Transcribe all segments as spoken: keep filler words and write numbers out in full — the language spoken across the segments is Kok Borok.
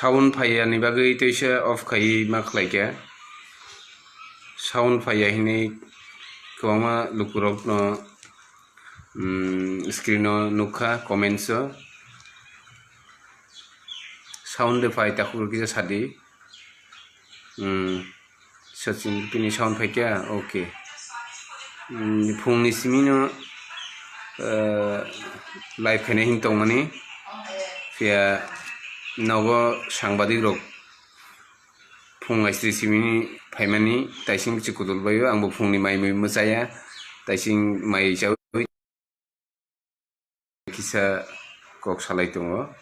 Sound phaiya ni bagwi teisa off khaiwi ma khlaikha. Sound phaiya hinwi kwbangma lukurokno, mm, screen o nukha, comments o. Sound de phai takhuk kisa sadi. Hmm, Sachin bini sound phaikha, okay. Hmm, phungni simino, eh, live khaina hin tongmani. Phiya nogo sangbadik rok phung aisri simini phaimani, taising bisi kudul baio, angbo phungni mai mui mwchaya, taising mai chawi. Kisa kok salai tongo.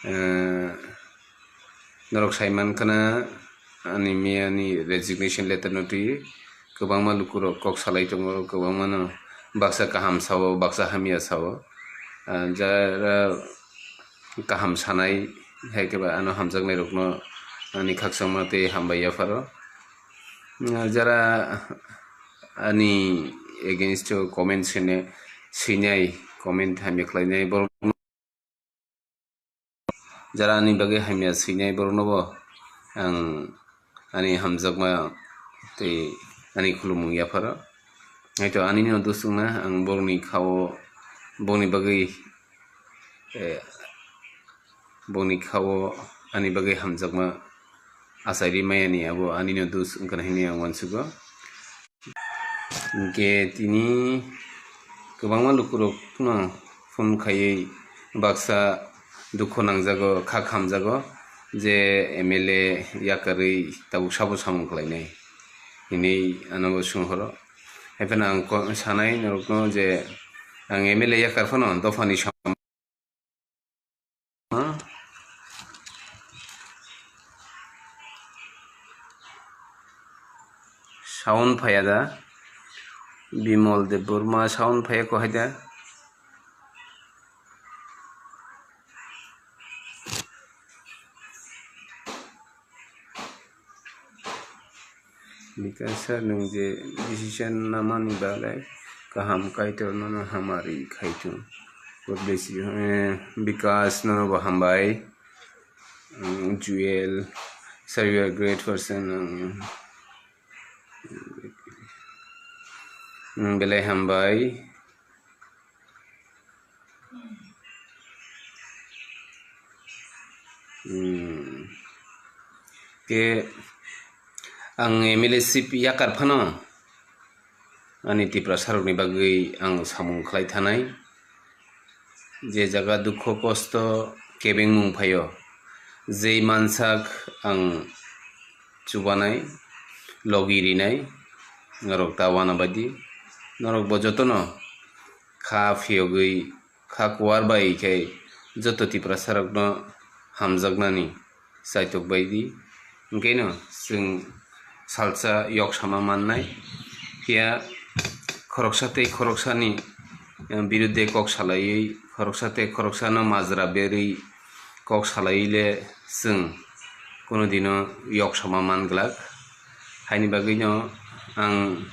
Eh, norok sai mankha na ani miyani resignation letter no twi kwbangma lukurok kok salai tongo, kwbangma no baksa kaham sao, baksa hamya sao. Ah, jara kaham sanai hai khe ba ano hamjaknai rokno ani khakchangma tei hambai yapharo. Ah, jara ani against o comment sine, sinai, comment hamya khlainai borok, jara ani bagwi hamya sinai borokno bo ang ani hamjakma tei ani khulumung yapharo. Haito ani no dusungna ang borokni khao, borokni bagwi, eh, borokni khao ani bagwi hamjakma achairi mayani abo ani no dus wngkha hinwi ang uansugo. Hinkhe tini kwbangma lukurokno phone khaiwi baksa dukhu nangjago, kha khamjago je M L A yakarwi tabuk sabo samung khlainai hinwi ano bo swnghoro. Haiphano ang ko-, sanai norokno je ang M L A yakar phano dophani sam- Sound phaiya da? Bimal Debbarma sound phaiya ko hai da? Bikas sir, nwng je decision namani bagwi kaham, Kaitor nono hamari khai thung. God bless you. Eh, Bikas, nono bo hambai. Mm, Jewel, sir, you are a great person. Mm, mm, belai hambai. Hmm. Khe ang M L A seat yakar phano ani Tiprasarokni bagwi ang samung khlai thanai. Je jaga dukho kosto kebengmung phaio, jei mansak ang chubanai, logi rinai, norok ta uanabaidi. Norok bo jotono kha phiyogwi kha kuar bai khe joto Tiprasarokno hamjaknani chaitok bai di. Hinkhe no chwng salsa yok sama mannai. Phiya khoroksa tei khoroksani, eh, birudde kok salaiwi, khoroksa tei khoroksano majra berwi kok salaiwi le chwng kunu dino yok sama man glak. Haini bagwino ang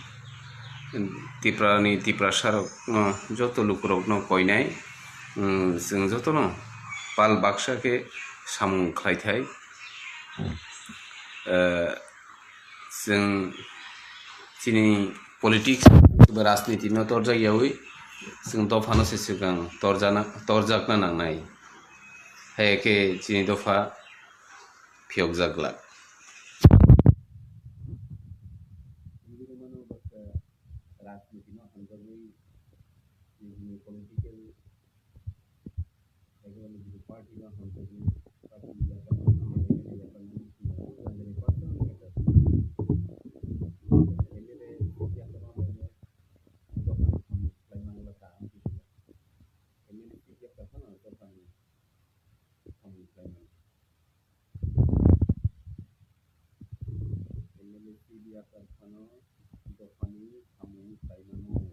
Tiprani Tiprasarokno, joto lukurokno koinai, mm, chwng jotono pal baksa khe samung khlaithai. Eh, chwng chini politics ba rajniti no torjak yaui chwng dophano se swkang torjana, torjakna nangnai. Hai khe chini dopha phiyokjak glak. Rajniti no hamjagwi nini political, ego nini party no hamjagwi party ni yakarmani, M L A ni yakarmani, personal matter. M L A yakarma bai no dophani samung khlai mangla kaham khe. M L A seat yakar phano dophani samung khlai mangla. M L A seat yakar phano dophani samung khlai mano.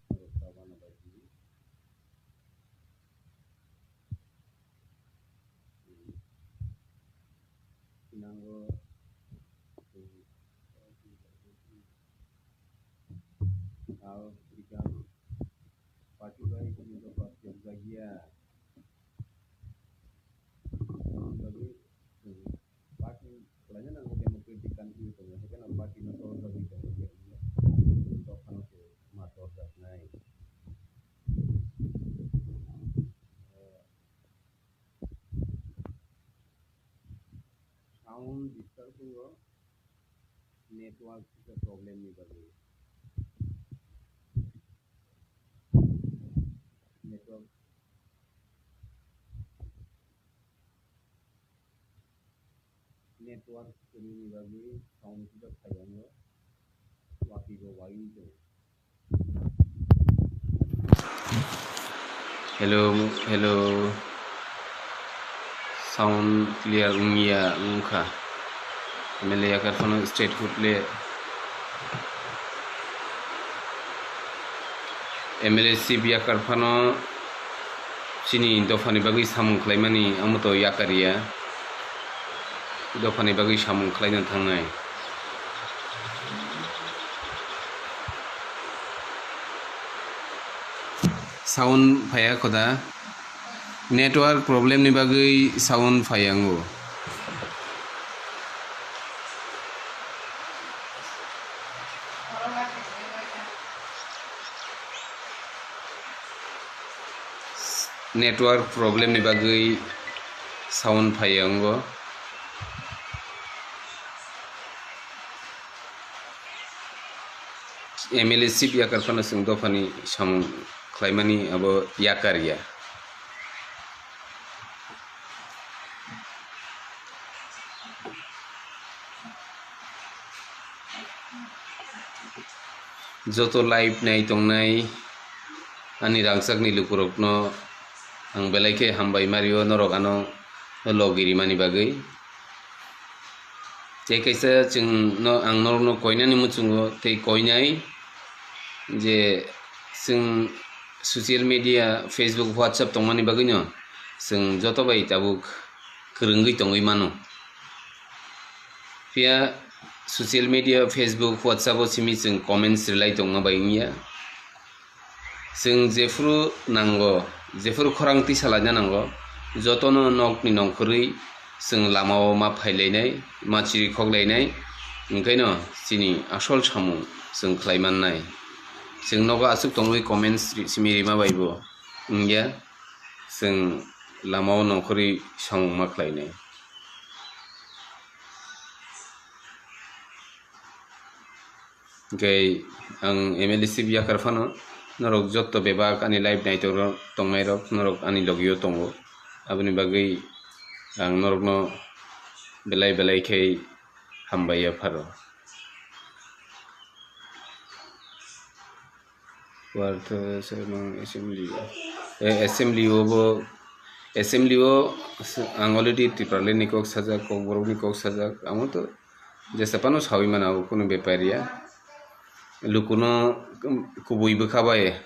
Norok ta uanabaidi. Nango, Africa, party bai chini dopha phiyokjakya. Twi tongo, haikhe no party no torjagwi tongo, dophano se ma torjaknai. Sound disturb wngo, network kisa problem ni bagwi. Network, network kwrwini bagwi sound kisa phaiya wngo, watwi bo waiwi tongo. Hello, hello. Sound clear wngya wngkha. M L A yakar phano straight hut le. M L A chief yakar phano chini dophani bagwi samung khlaimani amo to yakar ya. Dophani bagwi samung khlaina thangnai. Sound phaiya khoda. Network problem ni bagwi sound phaiya wngo. Network problem ni bagwi sound phaiya wngo. M L A chief yakar phano chwng dophani samung khlaimani abo yakar ya. Joto live nai tongnai ani rangchakni lukurokno ang belai khe hambai mario, norok ano logi rimani bagwi. Tei kaisa chwng no, ang norokno koinani muchungo tei koinai je chwng social media, Facebook, WhatsApp tongmani bagwino chwng joto bai tabuk kwrwngwi tongwi mano. Phiya social media, Facebook, WhatsApp o simi chwng comments rwlai tongma bai wngya. Chwng jephuru nango, jephuru khorang tisa laina nango, jotono nokni nongkhorwi chwng lamao ma phailainai, ma chirikhok lainai, hwnkhaino chini asol samung chwng khlai mannai. Chwng nogo aswk tongwi comments ri-, simi rima bai bo wngya, chwng lamao nongkhorwi samung ma khlainai. Hwnkhe ang M L A chief yakar phano norok jotto bebak ani live naitok rok tongnai rok norok ani logio tongo, aboni bagwi ang norokno belai belai khe hambai ya pharo. Wartha Sernong Assembly. Eh, Assembly o bo, Assembly o ang already Tipraland ni kok sajak, Kokborok ni kok sajak, amo to jesa phano sawi mano, abo kunu bepar ya. Lukuno kubui bwkha bai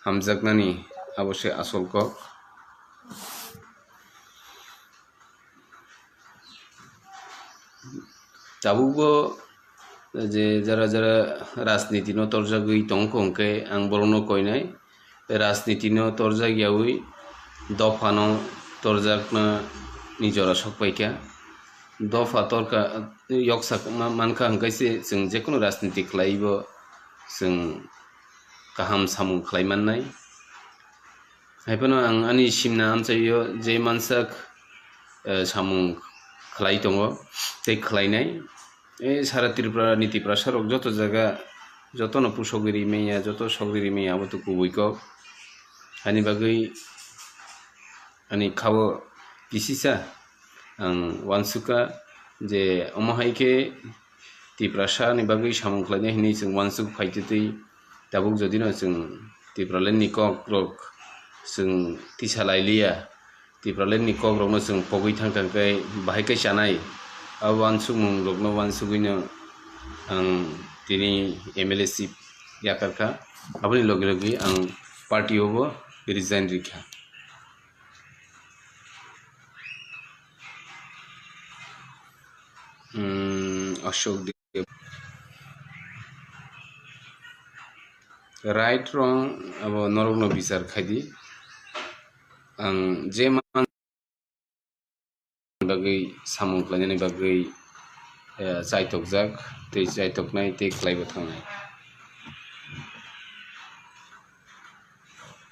hamjaknani abo se asol kok. Tabukbo je jara jara rajniti no torjagwi tongkha, hwnkhe ang borokno koinai, rajniti no torjak yaui dophano torjakna ni jora sokpaikha. Dopha torkha, yoksa ma-, mankha, hwnkhe se chwng jekono rajniti khlaibo chwng kaham samung khlai mannai. Haiphano ang ani simna amchaio je mansak, eh, samung khlai tongo tei khlainai. Eh, sara Tripura ni Tiprasa rok joto jaga, jotono pusogwi rimanya, joto sogwi rimanya, abo to kubui kok. Ani bagwi ani khao kisisa ang uansukha je omo hai khe Tiprasa ni bagwi samung khlainai hinwi chwng uansuk phaitwi twi tabuk jodi no chwng Tipraland ni kok rok chwng tisa lai liya, Tipraland ni kok rok no chwng pogwi thang thang khe bahai khe chanai, abo uansukmung rok no uansugwi no ang tini M L A seat yakar kha, aboni logi logi ang party o bo resign rikha. Hmm, Ashok Deb. Right, wrong, abo norokno bichar khaidi. Ang je man bagwi samung khlainani bagwi eh, chaitokjak, tei chaitoknai tei khlaibo thangnai.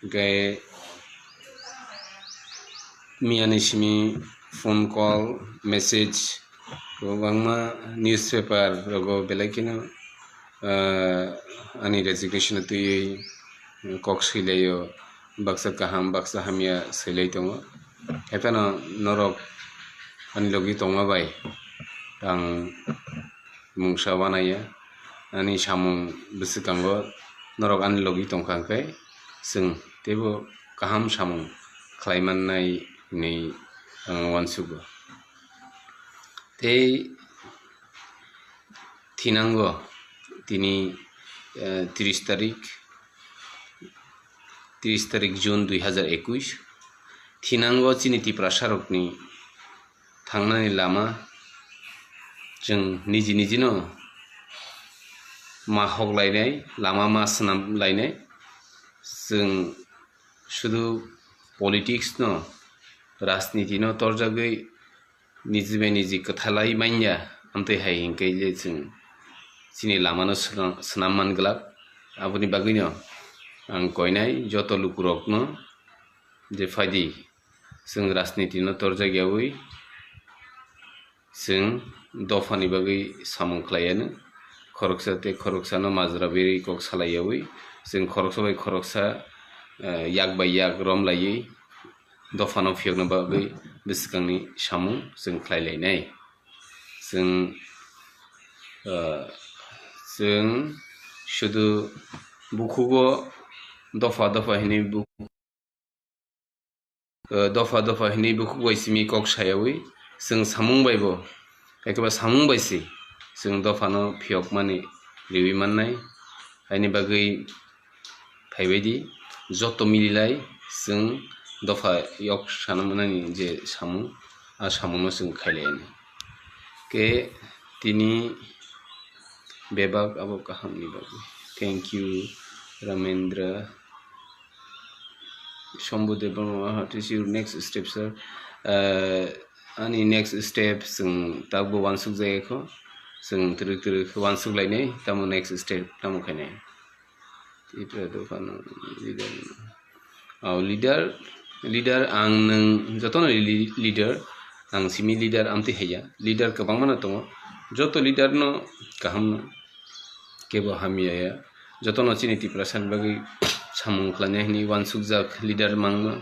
Hwnkhe miyani simi phone call, message, kwbangma newspaper rogo belai kheno, ah, ani resignation twiwi kok swilaio, baksa kaham, baksa hamya swilai tongo. Haiphano norok ani logi tongma bai ang mungsa uanaiya, ani samung bwswkango norok ani logi tongkha hwnkhe, chwng teibo kaham samung khlai mannai hinwi ang uansugo. Tei thinango tini, eh, tris tarik, tris tarik June dui hazar ekush, thinango chini Tiprasarokni thangnani lama chwng niji nijino ma hoklainai, lama ma swnam lainai. Chwng sudu politics no, rajniti no torjagwi niji bai niji kwthalai manya, amtwi hai hinkhe je chwng chini lama no swnam, swnam man glak. Aboni bagwi no ang koinai joto lukurok no je phaidi, chwng rajniti no torjak yaui, chwng dophani bagwi samung khlai anw. Khoroksa tei khoroksa no majra berwi kok salai yaui, chwng khoroksa bai khoroksa, eh, yak bai yak rom laiwi dophano phiyokna bagwi bwswkangni samung chwng khlai lainai. Chwng, eh, chwng sudu bukhugo dopha dopha hinwi bu-, eh, dopha dopha hinwi bukhuk bai simi kok sayaui chwng samung bai bo, ekeba samung bai se chwng dophano phiyokmani riwi mannai. Haini bagwi phaibaidi joto mililai chwng dopha yok sana manani je samung, a samungno chwng khailai anw. Khe tini bebak abo kahamni bagwi. Thank you, Ramendra. Shambhu Debbarma, what is your next step, sir? Uh, ani next step chwng takbo uansuk jaya kho. Chwng twrwk twrwk uansuk lainai, tamo next step tamo khainai. Tipra dophano leader. Oh, leader, leader ang nwng jotono li-, leader, ang simi leader amtwi haiya. Leader kwbangma no tongo. Joto leader no kaham no, kebo hamya ya. Jotono chini Tiprasani bagwi samung khlainai hinwi uansukjak leader mangno.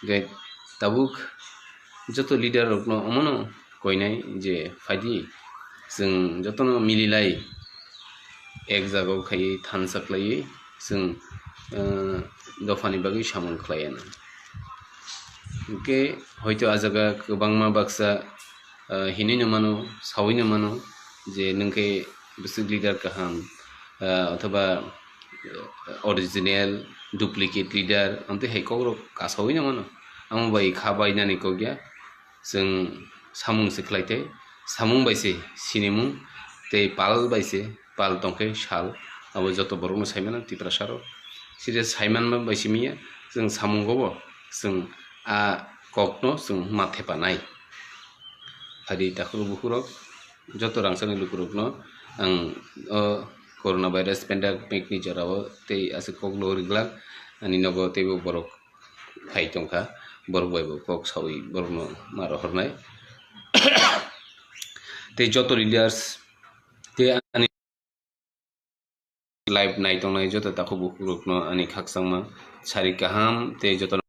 Hwnkhe tabuk joto leader rokno omono koinai je phaidi chwng jotono mililai ek jagao khaiwi thansa khlaiwi chwng, eh, dophani bagwi samung khlai anw. Hwnkhe hoito a jaga kwbangma baksa, eh, hinwi no mano, saui no mano je nwng khe bwswk leader kaham, eh, othoba, eh, original, duplicate leader, amtwi hai kokrok kasaui no mano. Amo bai kha bainani kok ya. Chwng samung se khlai thai, samung bai se sinimung tei pal bai se pal tongkhe sal, abo joto borokno saimano Tiprasarok. Side saimanma bai simi ya, chwng samungo bo chwng a kokno chwng ma thepanai. Phaidi takhuk bukhurok, joto rangchakni lukurokno ang o corona virus pandemic ni jorao tei aswk kokno rijlak ani nogo teibo borok phai tongkha, borok bai bo kok saui borokno ma rohornai. Tei joto leaders tei ani live nai tongnai joto takhuk bukhuk rokno ani khakchangma sari kaham tei joto